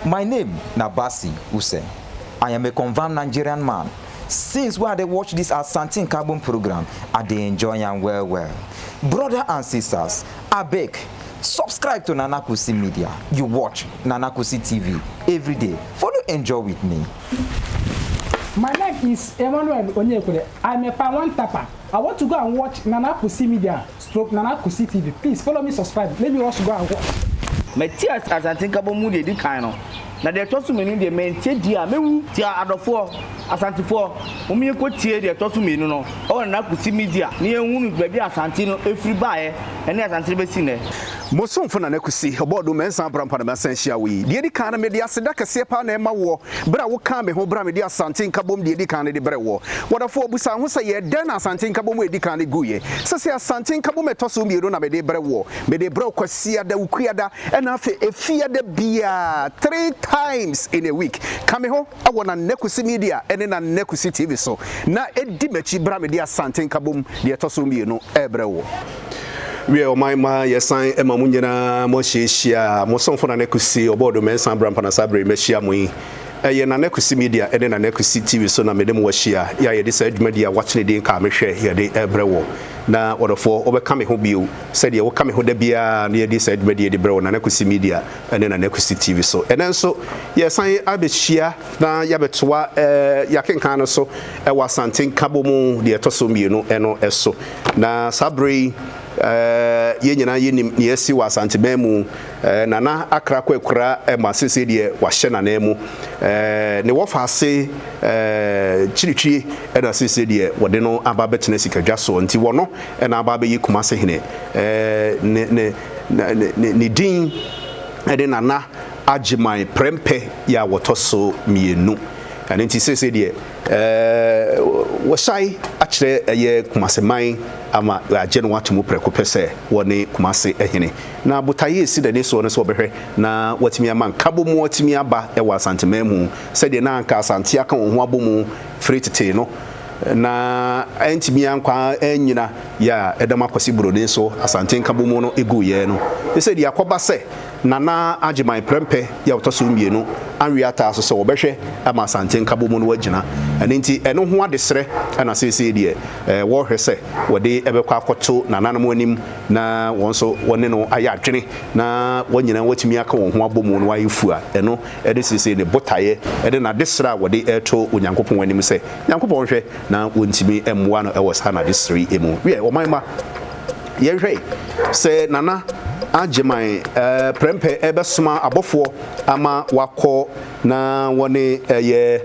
My name na Basi Use. I am a confirmed Nigerian man. Since wey I dey watch this Asante Nkabom program, I dey enjoy am well well. Brother and sisters, abeg subscribe to Nana Kusi Media. You watch Nana Kusi TV every day. Follow enjoy with me. My name is Emmanuel Onyekwere. I'm a Pan Tapper. I want to go and watch Nana Kusi Media stroke Nana Kusi TV. Please follow me, subscribe. Let me also go and watch. Mate Asante Nkabom mu deɛ ɛdi kan no, na deɛ ɛtɔ so mmienu deɛ mantie die a mɛwu. Nti adɔfoɔ, Asantefoɔ, mom yɛnkɔ tie deɛ ɛtɔ so mmienu no ɛwɔ Nana Kusi Media na yɛnhunu baabi a Asante no ɛfiri baeɛ ɛne Asante no bɛsi nnɛ. Mo somfo Nana Kusi, Ɔbɔɔdo Mensah Abrampah na masan ahyia wo yi. Deɛ ɛdi kan no, mede aseda kɛseɛ paa na ɛma woɔ berɛ a wokaa me ho berɛ a mede Asante Nkabom deɛ ɛdi kan no de brɛɛ woɔ. W'adɔfoɔ, bisa wo ho sɛ, yɛɛ dɛn na Asante Nkabom a ɛdi kan no guiɛ? Sɛsɛ Asante Nkabom a ɛtɔ so mmienu na mede rebrɛ woɔ. Mede rebrɛ wo Kwasiada, Wukuada, ɛna afei Efiada biara, three times in a week. Ka me ho wɔ Nana Kusi Media ne Nana Kusi TV so na di m'akyi berɛ a mede Asante Nkabom deɛ ɛtɔ so mmienu rebrɛ woɔ. Wiɛ, ɔman mma, yɛsan ma mo nyinaa mo ahyiahyia. Mo somfo Nana Kusi, Ɔbɔɔdo Mensah Abrampah na saa berɛ yi mahyia mo yi. Ɛyɛ Nana Kusi Media ne Nana Kusi TV so na me ne mo ahyia yɛ a yɛde saa dwumadi a wɔato ne din Ka Me Hwɛ yɛde rebrɛ wo. Na ɔdɔfoɔ, wobɛka me ho bio sɛdeɛ woka me ho da biara na yɛde saa dwumadi yi de brɛ wo Nana Kusi Media ne Nana Kusi TV so. Ɛnnɛ nso, yɛresan abɛhyia na yɛabɛtoa yɛakenkan no so wɔ Asante Nkabom deɛ ɛtɔ so mmienu no so. Na saa berɛ yi, yɛn nyinaa yɛnim nea asi wɔ Asanteman mu. Nana Akra Kwakura ma seesei deɛ wahyɛ n'ananmu. Ne wɔfaase Kyiritwie na seesei deɛ wɔde no aba abɛtena sikadwa soɔ nti wɔno na aba abɛyɛ Kumase hene. Ne, ne, ne, ne din de Nana Agyeman Prɛmpɛ yɛ a wɔtɔ so mmienu. Ɛno nti seesei deɛ wɔsae akyerɛ ɛyɛ Kumase man ama wɔagye no ato mu prɛko pɛ sɛ wɔne Kumase hene. Na botaeɛ a ɛsi n'ani soɔ ne sɛ ɔbɛhwɛ na watumi ama nkabɔmu atumi aba wɔ Asanteman mu sɛdeɛ na anka Asante aka wɔn ho abɔ mu firi tete no na antumi ankɔ annyina yɛ a ɛdam Akwasi Buroni so Asante nkabɔmu no guiɛ no. Te sɛ deɛ akɔba sɛ Nana Agyeman Prɛmpɛ yɛ a ɔtɔ so mmienu anwe ataa so sɛ wɔbɛhwɛ ama Asante nkabɔmu no agyina. Ɛno nti ɛno ho adesrɛ na seesei deɛ wɔrehwɛ sɛ wɔde bɛkɔ akɔto nananom anim na wɔn nso wɔne no ayɛ adwene na wɔn nyinaa wɔatumi aka wɔn ho abɔ mu na wɔayɛ fua. Ɛno ne seesei ne botaeɛ ne n'adesrɛ a wɔde reto Onyankopɔn anim sɛ Nyankopɔn nhwɛ na wɔntumi mmoa no wɔ saa n'adesrɛ yi mu. Wiɛ, ɔman mma, yɛnhwɛ sɛ Nana Agyeman Prɛmpɛ rebɛsoma abɔfoɔ ama wɔakɔ na wɔne ɛyɛ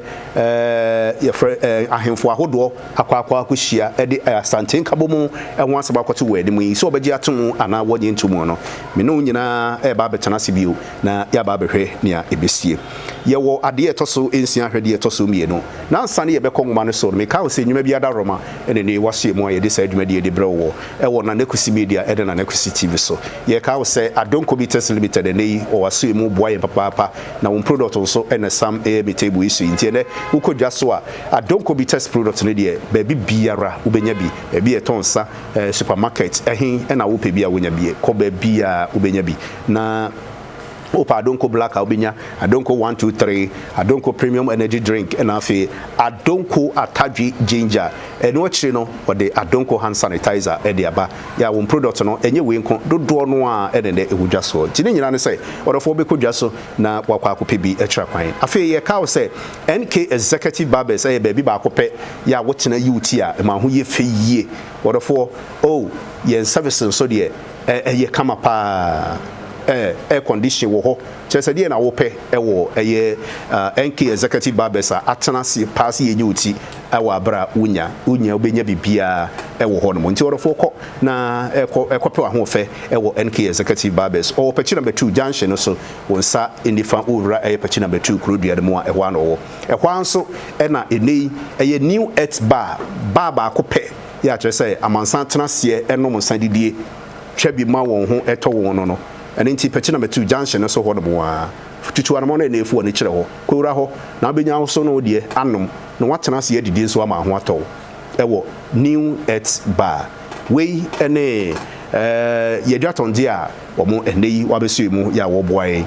yɛfrɛ ahemfo ahodoɔ akɔ akɔ akɔhyia de Asante Nkabom ho asɛm akɔto wɔn anim yi, sɛ wɔbɛgye ato mu anaa wɔnnye nto mu no, me ne wo nyinaa reba abɛtena ase bio na yɛaba abɛhwɛ nea ɛbɛsie. Yɛwɔ adeɛ a ɛtɔ so nsia ahwɛdeɛ a ɛtɔ so mmienu. Na ansa na yɛbɛkɔ nwoma no so no, meka wo sɛ nnwuma bi adaworoma na ɛnnɛ yi wɔasoɛ mu a yɛde saa dwumadie yi de brɛ wo wɔ ɛwɔ Nana Kusi Media ne Nana Kusi TV so. Yɛka wo sɛ Adonko Bitters Limited ɛnnɛ yi wɔ w'asoɛ mu boa yɛn papaapa na wɔn product nso na ɛsam ɛyɛ me table yi so yi nti ɛnnɛ wokɔ dwa so a Adonko Bitters product no deɛ baabi biara wobɛnya bi, baabi a yɛtɔn nsa, supermarket, ɛhe na wopɛ bi a wonya bi, kɔ baabiara wobɛnya bi. Na wopɛ Adonko Black a wobɛnya, Adonko 1, 2, 3, Adonko Premium Energy Drink, ɛna afei Adonko Atadwe Ginger. Ɛno akyire no wɔde Adonko Hand Sanitizer ɛde aba. Yɛ a wɔn product no ɛnyɛ wei nko, dodoɔ no a ɛna ɛnɛ ɛwɔ dwa soɔ. Nti ne nyinaa ne sɛ ɔdɔfoɔ bɛkɔ dwa so na wakɔ akɔpɛ bi akyira kwan. Afei yɛka wo sɛ NK Executive Barbers ɛyɛ baabi baako pɛ yɛ a wotena yi wo ti a ɛma ho yɛ fɛ yie. Wɔdɔfoɔ, oh, yɛn service nso deɛ ɛyɛ kama paa. Air condition wɔ hɔ. Kyerɛ sɛ deɛ na wopɛ ɛwɔ ɛyɛ NK Executive Barbers a atena ase paa sɛ yɛnyɛ wo ti ɛwɔ abere a wonya wobɛnya biribiara ɛwɔ hɔ nom. Nti wɔdɔfoɔ kɔ na ɛkɔ ɛkɔpɛ w'ahoɔfɛ ɛwɔ NK Executive Barbers. Ɔwɔ Pɛkyi Number 2 junction no so, wo nsa nifa wowura ɛyɛ Pɛkyi Number 2 kurodua no mu a ɛhɔ ara na ɔwɔ. Ɛhɔ ara nso ɛna ɛnɛ yi ɛyɛ New Earth Bar, bar baako pɛ yɛ akyerɛ sɛ amansan tena aseɛ ɛnom nsa didie twa bi ma wɔn ho ɛtɔ wɔn no. Ɛno nti Pɛkyi Number 2 junction no so hɔ nom a tutu anamɔ no ɛna efu wɔn kyerɛ hɔ kɔwura hɔ na wobɛnya wo so no deɛ anom na watena ase adidi nso ama ho atɔ wo ɛwɔ New Earth Bar. Wei ɛne yɛdwatɔndeɛ a wɔn ɛnɛ yi wabɛsue mu yɛ a wɔboa yɛn.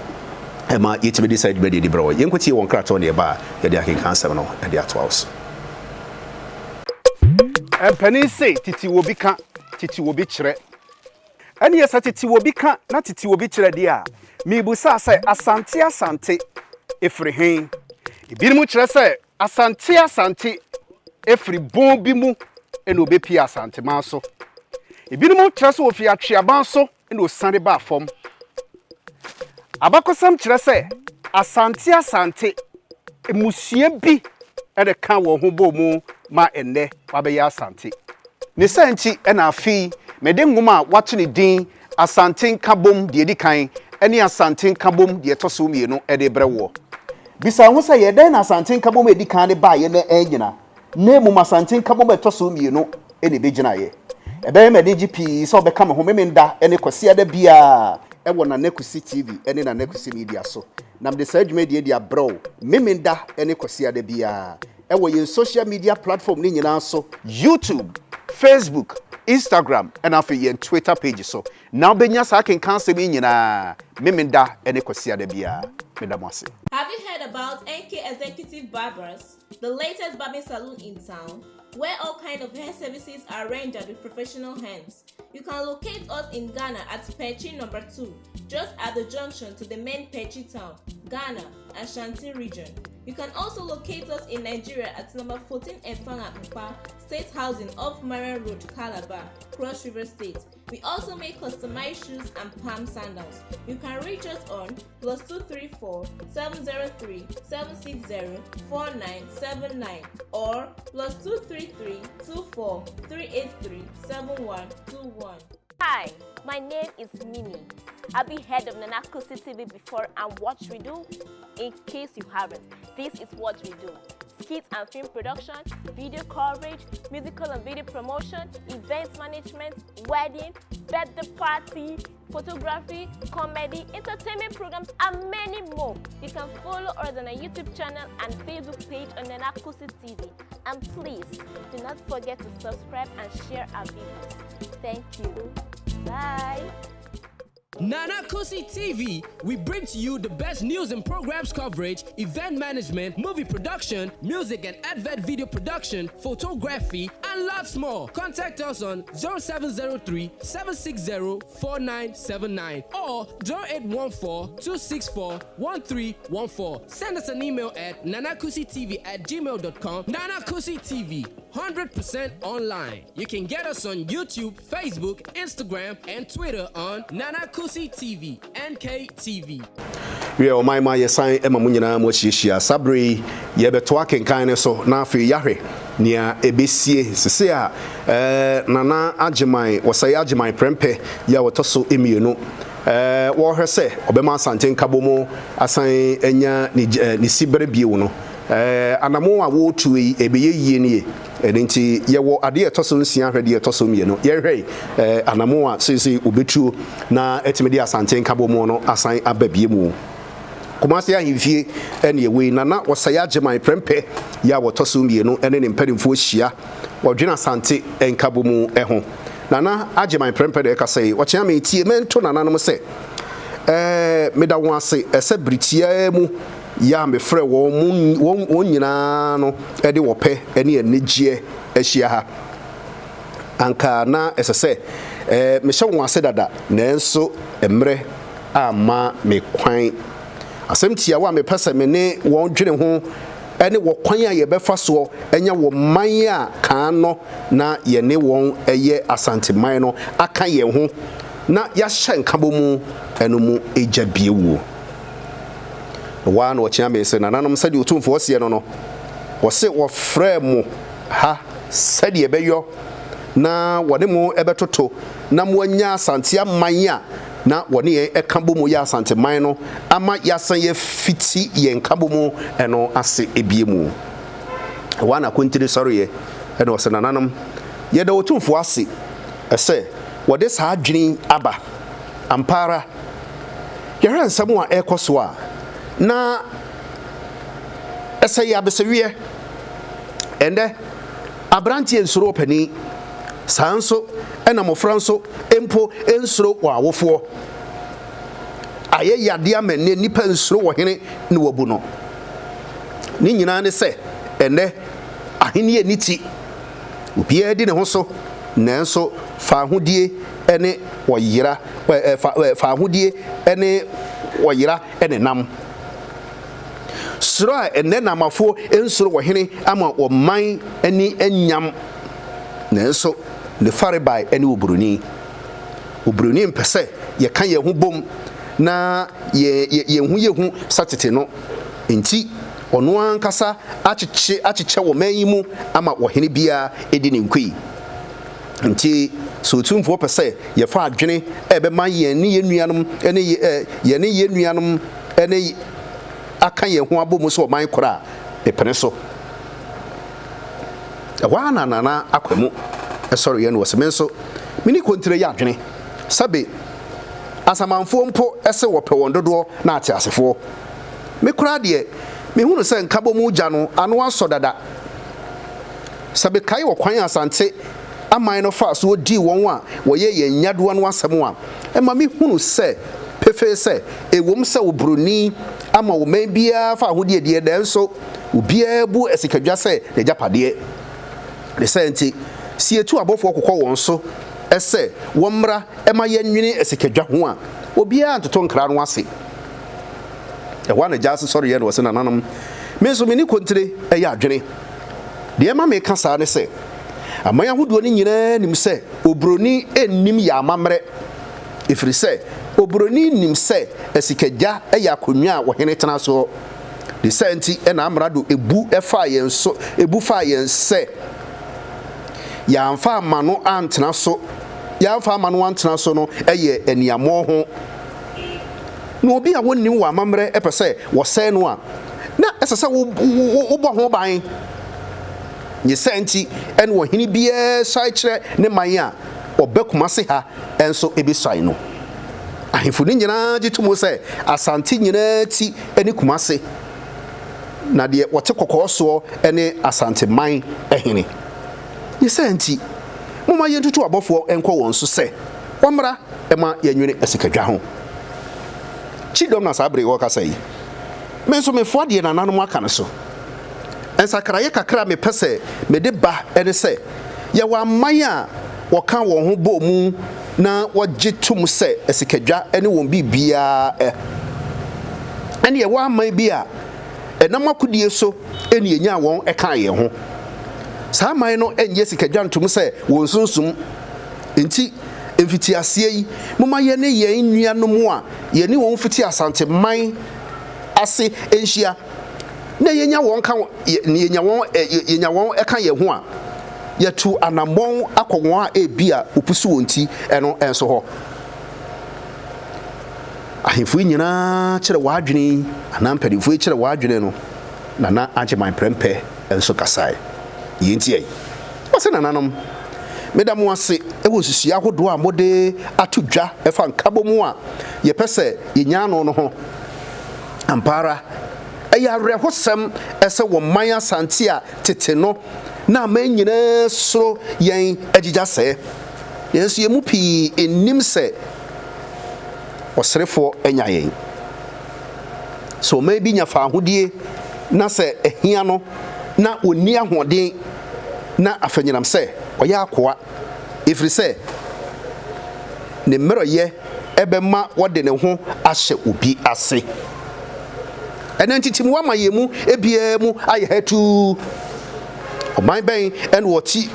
ɛma yɛtumi de saa dwumadie de brɛ wɔ. Yɛnkɔtie wɔn kratoɔ ne ɛba a yɛde akenka asɛm no de atoa wo so. Mpanin se tete wɔ bi ka, tete wɔ bi kyerɛ. Ɛneɛ sɛ tete wɔ bi ka na tete wɔ bi kyerɛ deɛ a, merebusa sɛ Asante Asante ɛfiri he? Ebinom kyerɛ sɛ Asante Asante firi bon bi mu na ɔbɛpie Asanteman so. Ebinom kyerɛ sɛ ɔfiri Atweaban so na ɔsiane baa fam. Abakɔsɛm kyerɛ sɛ Asante Asante mmusua bi na ɛka wɔn ho bɔɔ mu ma ɛnnɛ wɔabɛyɛ Asante. Ne saa nti na afe yi mede nwoma a wɔato ne din Asante Nkabom deɛ ɛdi kan ne Asante Nkabom deɛ ɛtɔ so mmienu de rebrɛ woɔ. Bisa wo ho sɛ, 'Yɛ dɛn na Asante Nkabom a ɛdi kan no baeɛ na annyina, na mmom Asante Nkabom a ɛtɔ so mmienu na ɛbɛgyinaeɛ? Ɛbɛyɛ me anigye pii sɛ wobɛka me ho Memenda ne Kwasiada biara wɔ Nana Kusi TV ne Nana Kusi Media so, na mede saa dwumadie yi de abrɛ wo Memenda ne Kwasiada biara wɔ yɛn social media platform no nyinaa so, YouTube, Facebook, Instagram ɛna afei yɛn Twitter page so. Na wobɛnya saa akenkan asɛm yi nyinaa Memenda ne Kwasiada biara. Meda mo ase. Have you heard about NK Executive Barbers, the latest barbing salon in town, where all kind of hair services are rendered with professional hands? You can locate us in Ghana at Pechi number 2, just at the junction to the main Pechi town, Ghana, Ashanti region. You can also locate us in Nigeria at number 14 Efanga Mpa, State Housing off Marian Road, Calabar, Cross River State. We also make customized shoes and palm sandals. You can reach us on plus 234 703 760 4979 or plus 233 24 383 7121. Hi, my name is Mimi. Have you heard of Nana Kusi TV before and what we do? In case you haven't, this is what we do. Skits and film production, video coverage, musical and video promotion, event management, wedding, birthday party, photography, comedy, entertainment programs, and many more. You can follow us on our YouTube channel and Facebook page on Nana Kusi TV. And please, do not forget to subscribe and share our videos. Thank you. Bye. Nana Kusi TV, we bring to you the best news and programs coverage, event management, movie production, music and advert video production, photography, and lots more. Contact us on 0703 760 4979 or 0814 264 1314. Send us an email at nanakusitv at gmail.com. Nana Kusi TV, 100% online. You can get us on YouTube, Facebook, Instagram, and Twitter on Nana Kusi TV, NKTV. Wiɛ, ɔman ma yɛsan ma mo nyinaa mo ahyiahyia. Saa bere yi, yɛrebɛtoa akenkan no so na afei yɛahwɛ nea ɛbɛsie. Sese a eh, Nana Agyeman, Wɔsɛe Agyeman Prɛmpɛ yi a wɔtɔ so mmienu, eh, wɔrehwɛ sɛ ɔbɛma Asante Nkabom asan anya ne, eh, ne siberɛ bio no, Eh, anamon a wɔretuo yi, ɛbɛyɛ yie nie. Ɛno nti, yɛwɔ adeɛ a ɛtɔ so nsia hwɛ deɛ ɛtɔ so mmienu. Yɛnhwɛ eh, anamon a seesei wɔbɛtuo na atumi de Asante nkabɔmu no asan aba bie mu. Kumasi ahemfie ɛne ɛwɔ yi, Nana Osei Agyeman Prempeh yi a wɔtɔ so mmienu ne ne mpanimfoɔ hyia wɔdwene Asante nkabɔmu ho. Nana Agyeman Prempeh na ɛkasa yi, ɔkyea me tie mento nananom sɛ, eh, meda wɔn ase ɛsɛ bere tiaa mu Yɛ a mefrɛɛ wɔn mo wɔn wɔn nyinaa no de ɔpɛ ne anigyeɛ ahyia ha. Anka na ɛsɛ sɛ eh, mehyɛ wɔn ase dada, nanso mmerɛ amma me kwan. Asɛm tiawa a mepɛ sɛ me ne wɔn dwene ho ne wɔ kwan a yɛbɛfa soɔ anya wɔ man a kan no na yɛne wɔn yɛ Asanteman no aka yɛn ho na yɛahyɛ nkabɔmu no mu gya bio. Ɛhɔ ara na ɔkyea mee se, Nananom, sɛdeɛ Otumfoɔ seɛ no no, wɔse wɔfrɛɛ mo ha sɛdeɛ ɛbɛyɔ na wɔne mo bɛtoto na moanya Asante aman a na wɔne yɛn ka bɔ mu yɛ Asanteman no ama yɛasan afiti yɛn nkabɔmu no ase bio mu. Ɛhɔ ara na Akontire sɔreeɛ na ɔse, Nananom, yɛda Otumfoɔ ase sɛ wɔde saa adwene yi aba. Ampa ara, yɛhwɛ nsɛm a ɛrekɔ so a, na ɛsɛ yɛ abeseweɛ. Ɛnnɛ, aberanteɛ nsuro ɔpanin, saa nso na mmɔfra nso mpo nsuro wɔn awofoɔ. Ayɛ yadeɛ ama nnɛ nnipa nsuro ɔhene na wɔabu no. Ne nyinaa ne sɛ, ɛnnɛ ahenni nni ti. Obiara di ne ho so, nanso faahodie ne ɔyera, fa, faahodie ne ɔyera nenam. Suro a ɛnnɛ Naamafoɔ nsuro ɔhene ama ɔman ani nyam, nanso ne farebae ne oburoni. Oburoni mpɛ sɛ yɛka yɛn ho bom na yɛn ho yɛ hu sɛ tete no. Enti ɔno ankasa akyekye akyekyɛ ɔman yi mu ama ɔhene biara di ne nkoyi. Enti sɛ Otumfoɔ pɛ sɛ yɛfa adwene a ɛbɛma yɛn ne yɛn nuanom ne yɛne yɛn nuanom ne aka yɛn ho abɔ mu sɛ ɔman koro a, mepene so. Ɛhɔ ara na Nana Akwamu sɔreeɛ na ɔse, Me nso, me ne Kontire yɛ adwene. Sɛbe Asamanfoɔ mpo se wɔpɛ wɔn dodoɔ na ateasefoɔ. Me koraa deɛ, mehunu sɛ nkabɔmu gya no ano asɔ dada. Sɛ mekae ɔkwan a Asante aman no faa so dii wɔn a wɔyɛ yɛn nyadoa no asɛm a, ɛma mehunu sɛ pefee sɛ, ɛwom sɛ oburoni ama ɔman biara fawohodie deɛ, nanso obiara bu asikadwa sɛ n'agyapadeɛ. Ne saa nti, sɛ yɛtu abɔfoɔ kokɔ wɔn so sɛ wɔmmra ma yɛnnwene asikadwa ho a, obiara ntoto nkra no ase. Ɛhɔ ara na gyaase sɔreeɛ na ɔse, Nananom, me nso me ne kontire yɛ adwene. Deɛ ɛma meka saa ne sɛ, aman ahodoɔ no nyinaa nim sɛ oburoni nnim yɛn amammerɛ, ɛfiri sɛ oburoni nim sɛ asikagya yɛ akonnwa a ɔhene tena soɔ. Ne saa nti na amrado bu faa yɛn so, bu faa yɛn sɛ yɛamfa amma no antena so, yɛamfa amma no antena so no yɛ aniammɔho. Na obi a wonnim wɔ amammerɛ pɛ sɛ wɔsɛe no a, na ɛsɛ sɛ wobɔ ho ban. Ne saa nti na ɔhene biara suae kyerɛ ne man a ɔba Kumase ha nso besuae no. Ahemfo no nyinaa gye tom sɛ Asante nyinaa ti ne Kumase, na deɛ ɔte kɔkɔɔ soɔ ne Asante man hene. Ne saa nti, momma yɛntutu abɔfoɔ nkɔ wɔn so sɛ wɔmmra ma yɛnwene asikadwa ho. Kyidɔm na saa bere yi wɔrekasa yi. Me nso mefoa deɛ nananom aka no so. Nsakraeɛ kakra a mepɛ sɛ mede ba ne sɛ, yɛwɔ aman a wɔka wɔn ho bɔ mu na wɔgye tom sɛ asikadwa ne wɔn biribiara ɛ. Ɛne yɛwɔ aman bi a ɛnam akodie so na yɛnyaa wɔn kaa yɛn ho. Saa aman no nnye asikadwa ntom sɛ wɔn sunsum. Enti, mfitiaseɛ yi, momma yɛne yɛn nuanom a yɛne wɔn fiti Asante man ase nhyia na yɛnya wɔn ka yɛnya wɔn yɛnya wɔn ka yɛn ho a, yɛatu anammɔn akɔ wɔn a ebia wɔpusu wɔn ti no nso hɔ. Ahemfo yi nyinaa kyerɛ wɔn adwene yi, anaa mpanimfoɔ yi kyerɛ wɔn adwene no, Nana Agyeman Prempeh nso kasae. Yei nti ɛ? Ɔse, Nananom, meda mo ase wɔ nsusuiɛ ahodoɔ a mode ato dwa fa nkabom a yɛpɛ sɛ yɛnya ano no ho. Ampa ara, ɛyɛ awerɛhosɛm sɛ wɔ man Asante a tete no na aman nyinaa suro yɛn agyigya sɛɛ. Nanso yɛn mu pii nnim sɛ ɔserefoɔ anya yɛn. Sɛ ɔman bi nya faahodie na sɛ ahia no na ɔnni ahoɔden na afanyinam sɛ ɔyɛ akoa, ɛfiri sɛ ne mmerɛyɛ bɛma ɔde ne ho ahyɛ obi ase. Ɛnnɛ ntetemu ama yɛn mu biara mu ayɛ hatuu. Ɔman bɛn na wɔte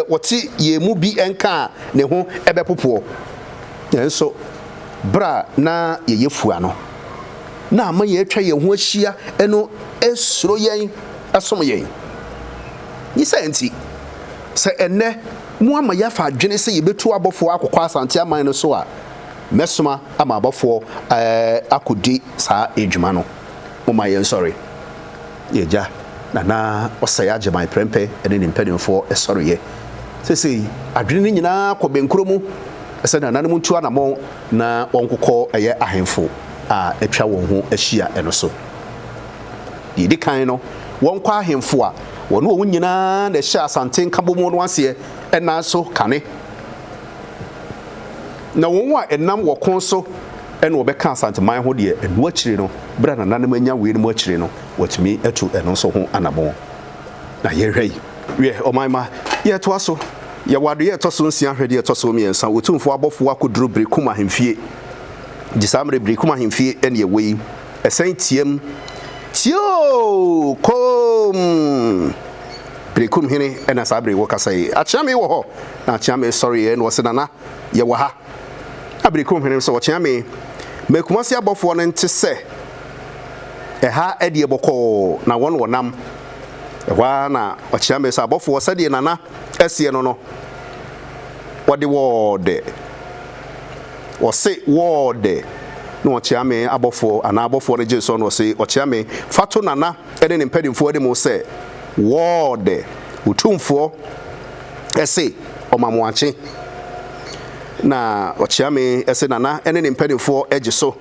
wɔte yɛn mu bi nka a ne ho bɛpopoɔ? Nanso berɛ a na yɛyɛ fua no, na ama yɛn atwa yɛn ho ahyia no suro yɛn som yɛn. Ne saa nti, sɛ ɛnnɛ moama yɛafa adwene sɛ yɛbɛtu abɔfoɔ akɔkɔ Asante aman no so a, mɛsoma ama abɔfoɔ akɔdi saa dwuma no. Momma yɛnsɔre. Yɛn agya Nana Osei Agyeman Prempeh ne ne mpanimfoɔ sɔreeɛ. Seesei adwene no nyinaa kɔ bɛnkuro mu sɛ nananom ntu anammɔn na wɔnkokɔ ɛyɛ ahemfo a atwa wɔn ho ahyia no so. Deɛ ɛdi kan no, wɔnkɔ ahemfo a wɔne wɔn nyinaa na ɛhyɛ Asante Nkabom no aseɛ nan so kane. Na wɔn a ɛnam wɔko so. na wɔbɛka Asanteman ho deɛ, ɛno akyire no, berɛ a nananom anya weinom akyire no, wɔatumi atu ɛno nso ho anamɔn. Na yɛhwɛ yi. Wiɛ, ɔman mma, yɛretoa so. Yɛwɔ adeyɛ a ɛtɔ so nsia ahwɛdeɛ a ɛtɔ so mmiɛnsa, Otumfoɔ abɔfoɔ akɔduru Berekum ahemfie. Gye saa mmerɛ Berekum ahemfie na ɛwɔ yi. Ɛsɛn team, Tie oo! Komm! Berekum hene na saa bere yi wɔkasa yi. Akyeame wɔ hɔ? Na Akyeame sɔreeɛ na ɔse, Nana, yɛwɔ ha. Na Berekum hene nso, Ɔkyeame, ma Kumasi abɔfoɔ no nte sɛ ɛha deɛ bɔkɔɔ na wɔn wɔnam. Ɛhɔ ara na Ɔkyeame sɛ, Abɔfoɔ, sɛdeɛ Nana seɛ no no, wɔde wɔɔdɛ. Ɔse wɔɔdɛ. Na Ɔkyeame abɔfoɔ anaa abɔfoɔ no gyee soɔ na ɔse, Ɔkyeame, fa to Nana ne ne mpanimfoɔ anim sɛ, wɔɔdɛ, Otumfoɔ se ɔma mo akye. Na Ɔkyeame se Nana ne ne mpanimfoɔ gye so.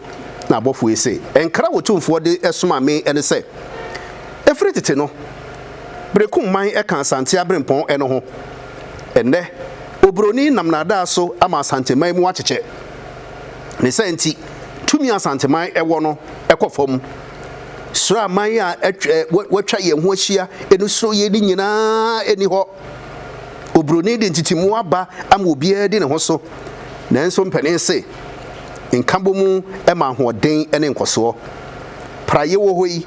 Na abɔfoɔ yi se, Nkra a Otumfoɔ de somaa me ne sɛ, ɛfiri tete no, Berekum man ka Asante aberempɔn no ho. Ɛnnɛ, Oburoni nam naadaa so ama Asanteman mu akyekyɛ. Ne saa nti, tumi a Asanteman wɔ no kɔ fam. Suro aman a wɔatwa yɛn ho ahyia no suro yɛn no nyinaa nni hɔ. Oburoni de ntetemu aba ama obiara adi ne ho so. Nanso mpanin se, nkabom ma ahoɔden ne nkɔsoɔ. Praeɛ wɔ hɔ yi,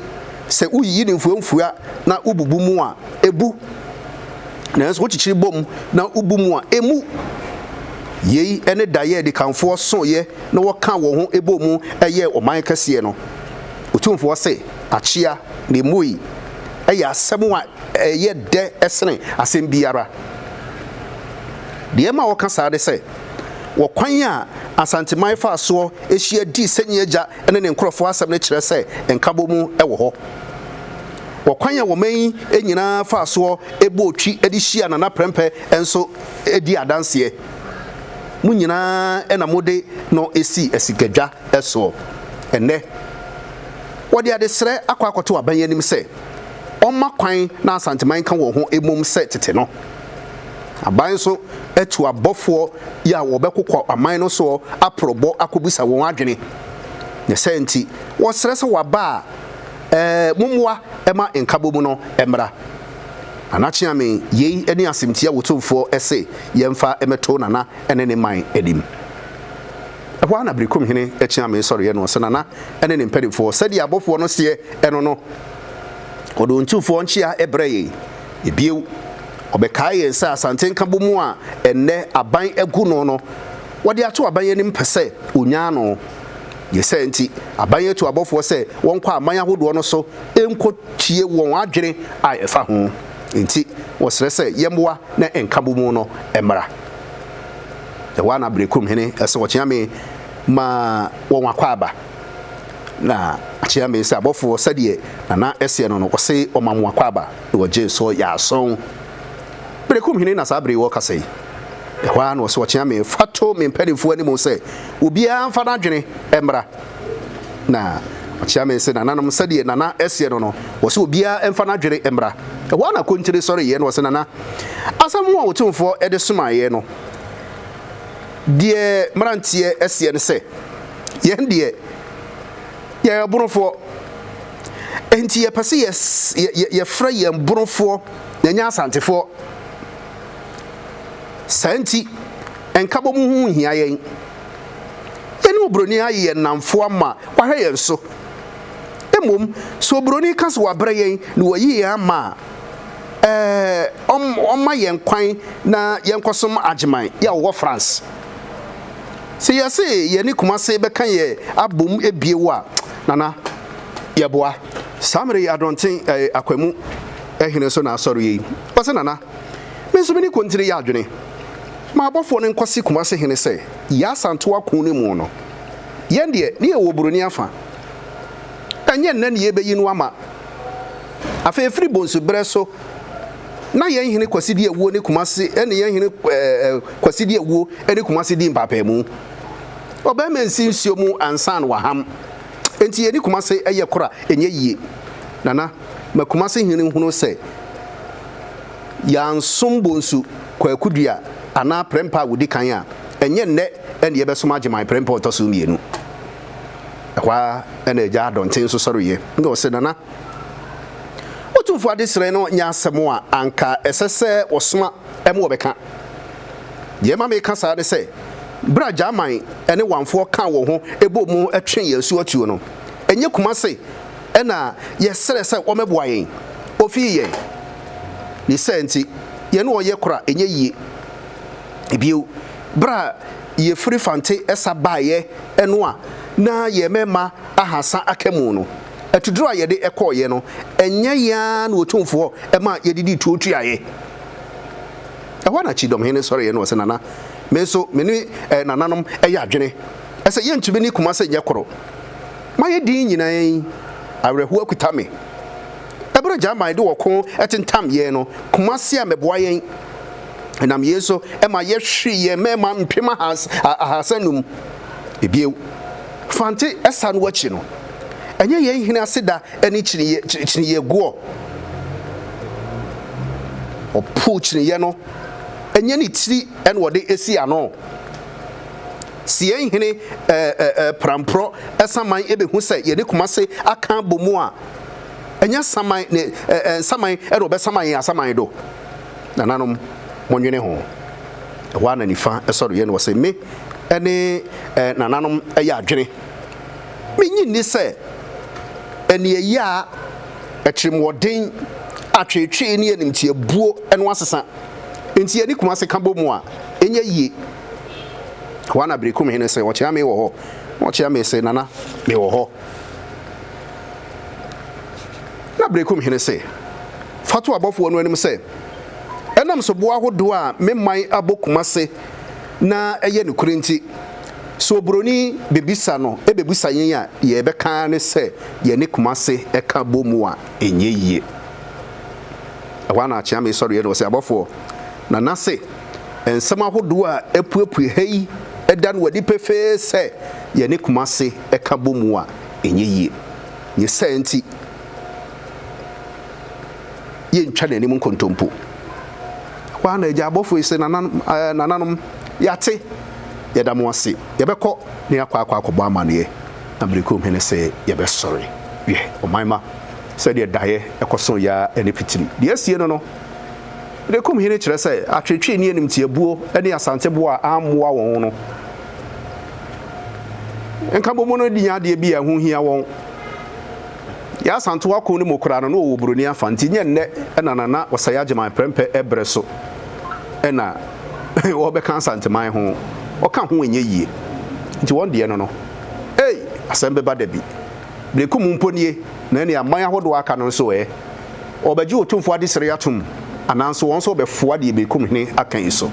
sɛ woyiyi no mfuamfua na wobubu mu a, ebu. Nanso wokyekyere bom na wobu mu a, emmu. Yei ne daeɛ a adikanfoɔ soeɛ na wɔkaa wɔn ho bɔɔ mu yɛɛ ɔman kɛseɛ no. Otumfoɔ se, Akyea na emmui yɛ asɛm a ɛyɛ dɛ sene asɛm biara. Deɛ ɛma wɔka saa ne sɛ, wɔ kwan a Asanteman faa soɔ hyia dii Sɛnyi Agya ne ne nkorɔfoɔ asɛm no kyerɛ sɛ nkabɔmu wɔ hɔ. Wɔ kwan a wɔman yi nyinaa faa soɔ bɔɔ twi de hyiaa Nana Prɛmpɛ nso di adanseɛ. Mo nyinaa na mode no sii asikadwa soɔ. Ɛnnɛ, wɔde adesrɛ akɔ akɔto aban anim sɛ ɔmma kwan na Asanteman nka wɔn ho mmom sɛ tete no. Aban nso atu abɔfoɔ yi a wɔbɛkokɔ aman no soɔ aporɔbɔ akɔbisa wɔn adwene. Ne saa nti, wɔsrɛ sɛ wɔaba a, ɛɛ, mommoa ma nkabom no mmra. Nana Kyeame, yei ne asɛmti a Otumfoɔ se yɛmfa mmɛto Nana ne ne man anim. Ɛhɔ ara na Berekumhene Kyeame sɔreeɛ na ɔse Nana ne ne mpanimfoɔ, sɛdeɛ abɔfoɔ no seɛ no no, ɔde Otumfoɔ nkyea brɛɛ yɛn. Ebio, ɔbɛkaee yɛn sɛ Asante nkabom a ɛnnɛ aban agu no no, wɔde ato aban anim pɛ sɛ ɔnya ano. Ne saa nti, aban atu abɔfoɔ sɛ wɔnkɔ aman ahodoɔ no so nkɔtie wɔn adwene a ɛfa ho. Enti, wɔsrɛ sɛ yɛmmoa na nkabomu no mmra. Ɛhɔ ara na Berekum hene se Ɔkyeame ma wɔn akwaaba. Na Akyeame se abɔfoɔ sɛdeɛ Nana seɛ no no, ɔse ɔma mo akwaaba, na wɔgyee so yaason. Berekum hene na saa bere yi wɔrekasa yi. Ɛhɔ ara na ɔse Ɔkyeame fa to me mpanimfoɔ anim sɛ obiara mfa n'adwene mmra. Na Ɔkyeame se nananom sɛdeɛ Nana seɛ no no, ɔse obiara mfa n'adwene mmra. Ɛhɔ ara na Kontire sɔreeɛ na ɔse Nana, asɛm a Otumfoɔ de somaeɛ no, deɛ mmeranteɛ seɛ ne sɛ, yɛn deɛ yɛyɛ Bonofoɔ, enti yɛpɛ sɛ yɛfrɛ yɛn Bonofoɔ na ɛnyɛ Asantefoɔ. Saa nti, nkabom ho nhia yɛn. Yɛne oburoni ayɛ yɛn nnamfo ama wahwɛ yɛn so. Mmom, sɛ oburoni ka sɛ wabrɛ yɛn na wayi yɛn ama a, ɛɛ, ɔmma yɛn kwan na yɛnkɔsom Agyeman yi a ɔwɔ France. Sɛ yɛse yɛne Kumase bɛka yɛn abom bio a, Nana, yɛboa. Saa mmere yi Adɔnten, ɛɛ, Akwamu hene nso na asɔre yi. Ɔse, Nana, me nso me ne Kontire yɛ adwene. Ma abɔfoɔ no nkɔse Kumase hene sɛ, Yaa Asantewa ko no mu no, yɛn deɛ, ne yɛwɔ Oburoni afa. Ɛnyɛ nnɛ ne yɛrebɛyi no ama. Afei ɛfiri Bonsu berɛ so na yɛn hene Kwasi di awuo ne Kumase ne yɛn hene ɛɛ Kwasi di awuo ne Kumase di mpaapaemu. Ɔbarima nsi nsuo mu ansa na waham. Enti yɛne Kumase yɛ koro a, ɛnyɛ yie. Nana, ma Kumase hene nhunu sɛ yɛansom Bonsu Kwaku Dua anaa Prɛmpɛ a ɔdi kan a, ɛnyɛ nnɛ na yɛbɛsom Agyeman Prɛmpɛ a ɔtɔ so mmienu. Ɛhɔ ara na Agya Adɔnten nso sɔreeɛ na ɔse, Nana, Otumfoɔ adesrɛ no nyɛ asɛm a anka ɛsɛ sɛ wɔsoma ma wɔbɛka. Deɛ ɛma meka saa ne sɛ, berɛ a Gyaman ne Wamfoɔ kaa wɔn ho bɔɔ mu twee yɛn so atuo no, ɛnyɛ Kumase na yɛsrɛɛ sɛ wɔmmɛboa yɛn, wɔfii yɛn. Ne saa nti, yɛne wɔn yɛ koro a, ɛnyɛ yie. Bio, berɛ a yɛfiri Fante sa baeɛ no a na yɛn mmarima ahasa aka mu no, atuduro a yɛde kɔeɛ no, ɛnyɛ yɛn ara na Otumfoɔ ma yɛdidii tuo tuaeɛ. Ɛhɔ ara na Kyidɔmhene sɔreeɛ na ɔse, Nana, me nso me ne nananom yɛ adwene sɛ yɛntumi ne Kumase nyɛ koro. Mayɛ dinn nyinaa yi, awerɛhoɔ akuta me. Ɛberɛ a Gyaman de ɔko tentam yɛn no, Kumase ammɛboa yɛn. Ɛnam yei so ma yɛhweree yɛn mmarima mpem 35. Bio, Fante sa no akyi no, ɛnyɛ yɛn hene aseda ne kyiniiɛguɔ. Ɔpoo kyiniiɛ no, ɛnyɛ ne tiri na ɔde si ano. Se yɛn hene Pramporɔ saman bɛhu sɛ yɛne Kumase aka abɔ mu a, ɛnyɛ saman ne nsaman na ɔbɛsaman yɛn asaman do. Nananom, monnwene ho. Ɛhɔ ara na nifa sɔreeɛ na ɔse, Me ne nananom yɛ adwene. Mennye nni sɛ aniɛyaa, atirimuɔden, atweetwee ne animtiabuo no asesa. Enti yɛne Kumase ka bɔ mu a, ɛnyɛ yie. Ɛhɔ ara na Berekum hene se, Ɔkyeame wɔ hɔ? Na Ɔkyeame se, Nana, mewɔ hɔ. Na Berekum hene se, Fa to abɔfoɔ no anim sɛ, ɛnam soboɔ ahodoɔ a me man abɔ Kumase na ɛyɛ nokorɛ nti, sɛ oburoni bɛbisa no bɛbisa yɛn a, deɛ yɛbɛka ara ne sɛ yɛne Kumase ka bɔ mu a, ɛnyɛ yie. Ɛhɔ ara na Akyeame sɔreeɛ na ɔse, Abɔfoɔ, Nana se nsɛm ahodoɔ a apuepue ha yi da no adi pefee sɛ yɛne Kumase ka bɔ mu a, ɛnyɛ yie. Ne saa nti, yɛntwa n'anim nkontompo. Ɛhɔ ara na agya abɔfoɔ yi se, Nananom, ɛɛ, nananom, yɛate, yɛda mo ase, yɛbɛkɔ na yɛakɔ akɔ akɔbɔ amaneɛ. Na Berekum hene se, Yɛbɛsɔre. Wiɛ, ɔman mma, sɛdeɛ daeɛ kɔso yɛ ara ne pitiri. Deɛ asie no no, Berekum hene kyerɛ sɛ atweetwee ne animtiabuo ne Asante boɔ a ammoa wɔn no, nkabɔmu no nyɛ adeɛ bi a ɛho hia wɔn. Yaa Asantewaa ko no mu koraa no na ɔwɔ buroni afa nti nyɛ nnɛ na Nana Osei Agyeman Prempeh brɛ so na ɔrebɛka Asanteman ho. Ɔka ho ɛnyɛ yie. Nti wɔn deɛ no no. Ei! Asɛm bɛba da bi. Berekum mpo nie na ɛne aman ahodoɔ a aka no nso ɛ? Wɔbɛgye Otumfoɔ adesrɛ yi atom anaa nso wɔn nso wɔbɛfoa deɛ Berekum hene aka yi so?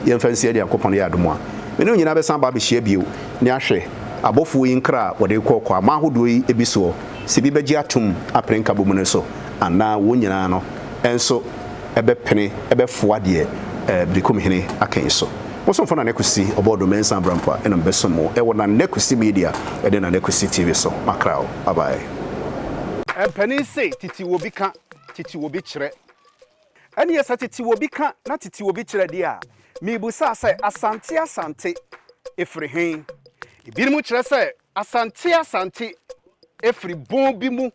Yɛmfa nsi adi Nyankopɔn yɛ adom a, me ne wo nyinaa bɛsan aba abɛhyia bio ne ahwɛ abɔfoɔ yi nkra a wɔde rekɔ kɔ aman ahodoɔ yi bi soɔ, sɛ bi bɛgye atom apene nkabom no so anaa wɔn nyinaa no nso bɛpene bɛfoa deɛ Berekum hene aka yi so. Mo somfo Nana Kusi, Ɔbɔɔdo Mensah Abrampah na mebɛsom mo wɔ Nana Kusi Media ne Nana Kusi TV so. Makra o. Bye bye. Mpanin se tete wɔ bi ka, tete wɔ bi kyerɛ. Ɛneɛ sɛ tete wɔ bi ka na tete wɔ bi kyerɛ deɛ a, mebusa sɛ Asante Asante firi he? Ebinom kyerɛ sɛ Asante Asante firi bon bi mu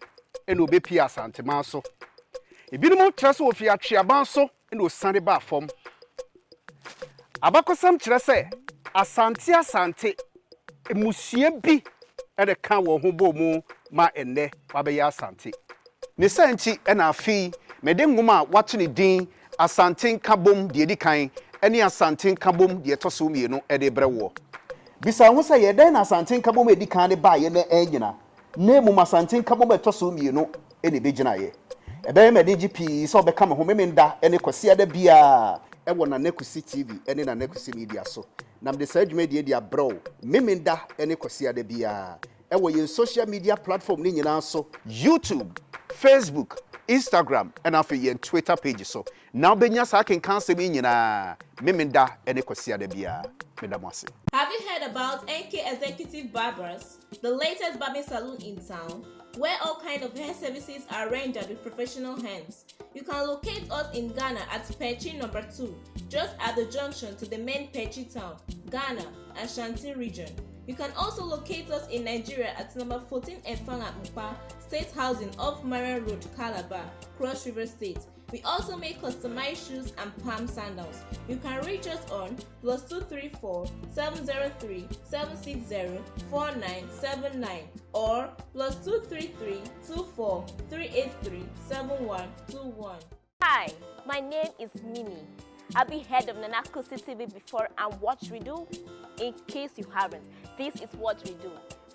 na ɔbɛpie Asanteman so. Ebinom kyerɛ sɛ ɔfiri Atweaban so na ɔsiane baa fam. Abakɔsɛm kyerɛ sɛ Asante Asante mmusua bi na ɛka wɔn ho bɔɔ mu ma ɛnnɛ wɔabɛyɛ Asante. Ne saa nti na afe yi mede nwoma a wɔato ne din Asante Nkabom Deɛ Ɛdi Kan ne Asante Nkabom Deɛ Ɛtɔ So Mmienu de rebrɛ woɔ. Bisa wo ho sɛ, 'Yɛ dɛn na Asante Nkabom a ɛdi kan no baeɛ na annyina, na mmom Asante Nkabom a ɛtɔ so mmienu na ɛbɛgyinaeɛ? Ɛbɛyɛ me anigye pii sɛ wobɛka me ho Memenda ne Kwasiada biara wɔ Nana Kusi TV ne Nana Kusi Media so, na mede saa dwumadie yi de abrɛ wo Memenda ne Kwasiada biara wɔ yɛn social media platform no nyinaa so, YouTube, Facebook, Instagram ɛna afei yɛn Twitter page so, na wobɛnya saa akenkan asɛm yi nyinaa Memenda ne Kwasiada biara. Meda mo ase. Have you heard about NK Executive Barbers, the latest barbing salon in town, where all kind of hair services are rendered with professional hands? You can locate us in Ghana at Pechi number 2, just at the junction to the main Pechi town, Ghana, Ashanti region. You can also locate us in Nigeria at number 14 Efanga Mpa, State Housing off Marian Road, Calabar, Cross River State. We also make customized shoes and palm sandals. You can reach us on +234 703 760 4979 or +233 24 383 7121. Hi, my name is Mimi. Have you heard of Nana Kusi TV before and what we do? In case you haven't, this is what we do.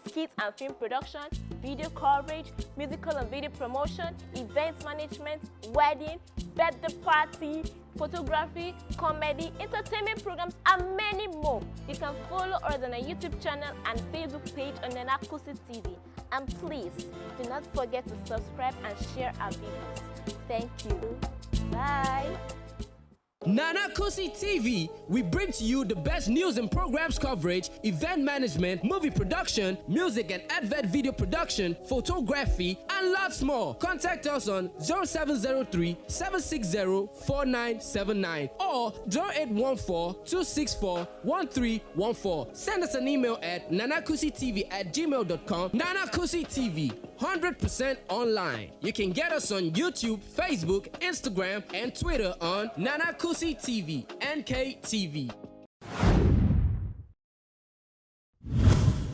Skits and film production, video coverage, musical and video promotion, event management, wedding, birthday party, photography, comedy, entertainment programs, and many more. You can follow us on our YouTube channel and Facebook page on Nana Kusi TV. And please, do not forget to subscribe and share our videos. Thank you. Bye. Nana Kusi TV, we bring to you the best news and programs coverage, event management, movie production, music and advert video production, photography, and lots more. Contact us on 0703 760 4979 or 0814 264 1314. Send us an email at nanakusitv at gmail.com. Nana Kusi TV, 100% online. You can get us on YouTube, Facebook, Instagram, and Twitter on Nana Kusi TV, NKTV.